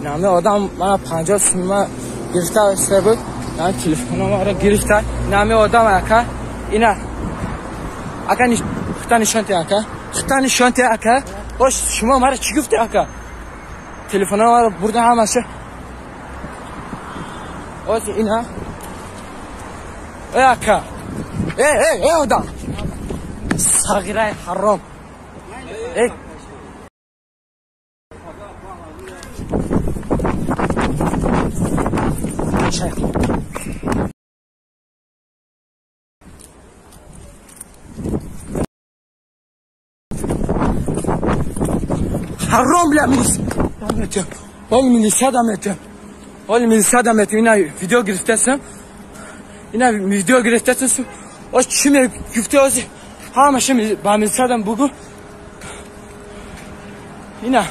Нами одам мана 50 сумма гирифта буд. Нами телефономаро гирифта. Нами одам ака. Ина. Ака хита нишон те ака. Хита нишон те ака. Ош шумо мара чӣ гуфте ака? Телефономаро бурда ҳамаша. Оз ина. Эй ака. Эй, эй, эй одам. Сағираи ҳаром. Эй. Ҳаром бля милиса. Ол милиса даметем. Ол милиса даметем. Ина видео гирифтасам. Ина видео гирифтасам. Ош чӣ мегуфти ози? Ҳамаша ба милисадам бугу. Ина.